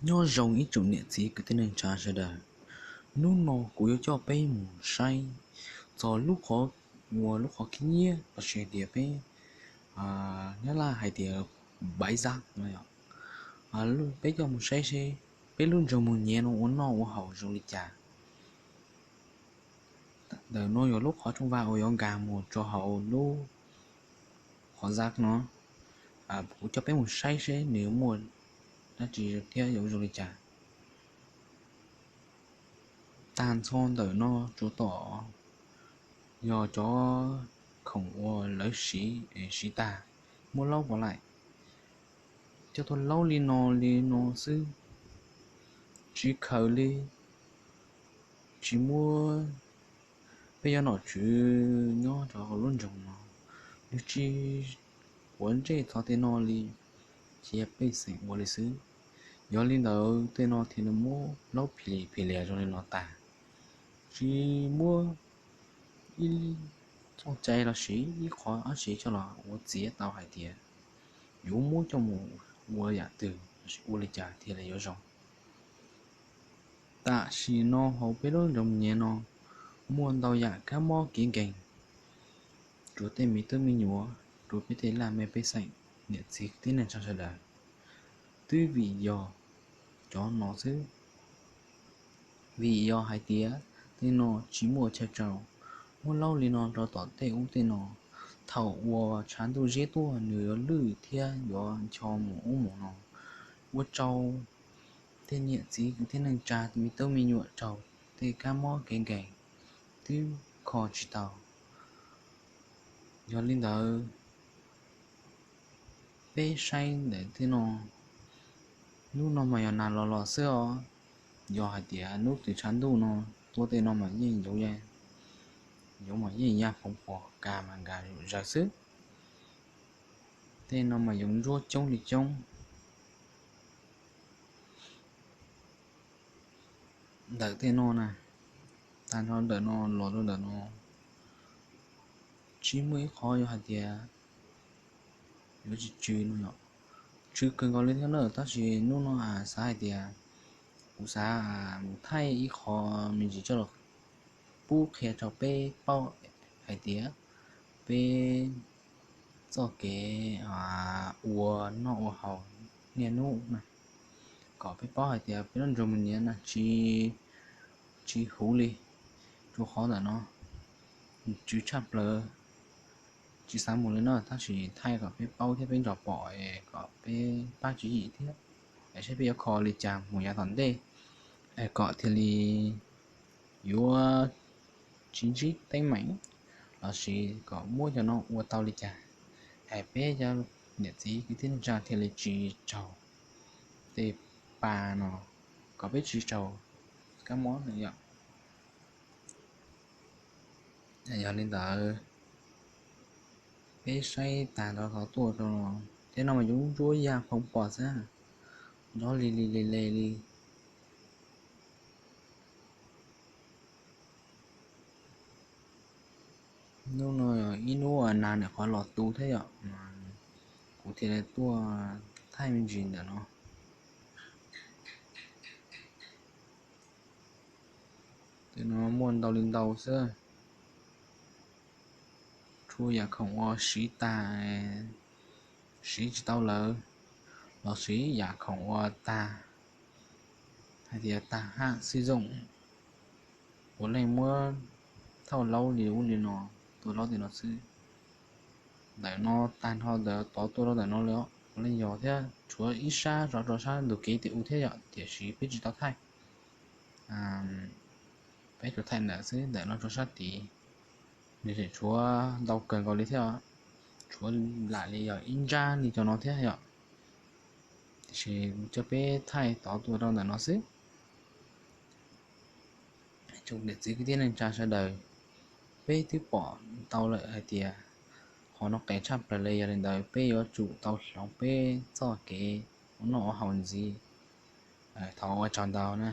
Nyob zoo ib tsoom niam txiv kwv tij neej tsa sawv daws. Hnub no kuv yuav coj peb mus saib txog lub qhov, uas lub qhov khib nyiab los sis tias peb Nyab Laj hais tias bãi rác no. Peb coj mus saib seb peb lub nroog Mus Nyiav no ua noj ua haus zoo li cas. Ntawm no yog lub qhov rooj vag uas yuav nkag mus rau hauv lub qhov rác no. Kuv coj peb mus saib seb nws muaj dab tsi thiab yuav zoo li cas. Tag nrho ntawm no tsuas tom yog cov khoom uas lawv siv, siv tag, muab laub pov laim, coj tuaj laub li no li no xwb, tsis khaws li, tsis muab. Peb cov nom tswv nyob rau hauv lub nroog no, nws tsis quav ntsej txog tej no li, cia pej xeem ua li xwb. Yog li ntawd tej no thiaj li muab laub phim li phim lias zoo li no tag, tsis muab ib txoj cai los sis ib qho dab tsi coj los ua txiav tau hais tias yuav muab coj mus ua yam twg los sis ua li cas thiaj li yuav zoo. Tam sim no hauv peb lub nroog Mus Nyiav no muaj ntau yam kab mob kev nkeeg rau tej me tub me nyuam, rau peb tej laj mej pej xeem, niam txiv kwv tij neej tsa sawv daws, twb vim yog cov no xwb. Vim yog hais tias tej no tsis muaj chaw tsaus, muab laub li no rau tom tej ub tej no. Thaum uas tshav ntuj ziab tuaj nws yuav lwj thiab yuav ncho mus ub mus no, ua rau tej niam txiv kwv tij neej tsa, me tub me nyuam raug tej kab mob kev nkeeg twb kho tsis tau. Yog li ntawd, peb saib ntawm tej no, hnub no mas yog nag los los xwb os. Yog hais tias hnub twg tshav ntuj no tuaj tej no mas yeej yuav, yuav mas yeej ya phoov pos, kas mas nkag zom zaws xwb. Tej no mas yuav ntsuab coob li coob. Ntawm tej no na, tag nrho ntawm no los rau ntawm no, tsis muaj ib qho yuav hais tias yuav tsis tsw no yom. Tsw kawg nkaus li thiab na, tab sis hnub no xav hais tias kuv xav mus thaij ib qho me ntsis coj los pub qhia rau peb paub hais tias peb txoj kev ua noj ua haus niaj hnub na, kom peb paub hais tias peb lub nroog Mus Nyiav na tsis, tsis huv li, rau qhov ntawm no tsw tshaj plaws. Tsis xav mus li no tab sis thaij kom peb paub thiab peb nrog pom es kom peb pab tswv yim thiab, es saib peb yuav kho li cas mus yav tom ntej, es kom thiaj li yuav tsis ntsib teeb meem los sis kom muab cov no ua tau li cas, es peb cov niam txiv kwv tij neej tsa thiaj li tsis raug tej pa no, kom peb tsis raug kab mob no yom. Yog li ntawd, peb saib tag nrho qhov tuaj rau no, tej no mas yuav ntsuab ya phoov pos xwb, nrov li li li li li. Hnub no yog ib hnub nag nim qhuav los tu thiab yom, kuv thiaj li tuaj thaij me ntsis ntawm no. Tej no muaj ntau li ntau xwb, txhua yam khoom uas siv tag, siv tsis tau lawm, los siv yam khoom uas tag, hais tias tag haj xij zooj, puav leej muab thauj laub li ub li no, tua laub tej no xwb. Ntawm no tag nrho ntawm tod tuaj rau ntawm no li puav leej yog thiab, tshuav ib sab zov rau sab ntug kev tim u thiab yom, tiam sis peb tsis tau thaij. Peb tsuas thaij ntawm xwb, ntawm no rau sab tid, nws tseem tshuav ntau kawg nkaus li thiab, tshuav lam li yog ib nrab li cov no thiab yom. Tiam sis coj peb thaij tod tuaj rau ntawm no xwb. Tsoom niam txiv kwv tij neej tsa sawv daws, peb twb pom tau lawm hais tias qhov no qes tshaj plaws li, yog li ntawd peb yuav tsum tau hloov peb txoj kev ua noj ua haus ntxiv. Thov ua tsaug ntau na.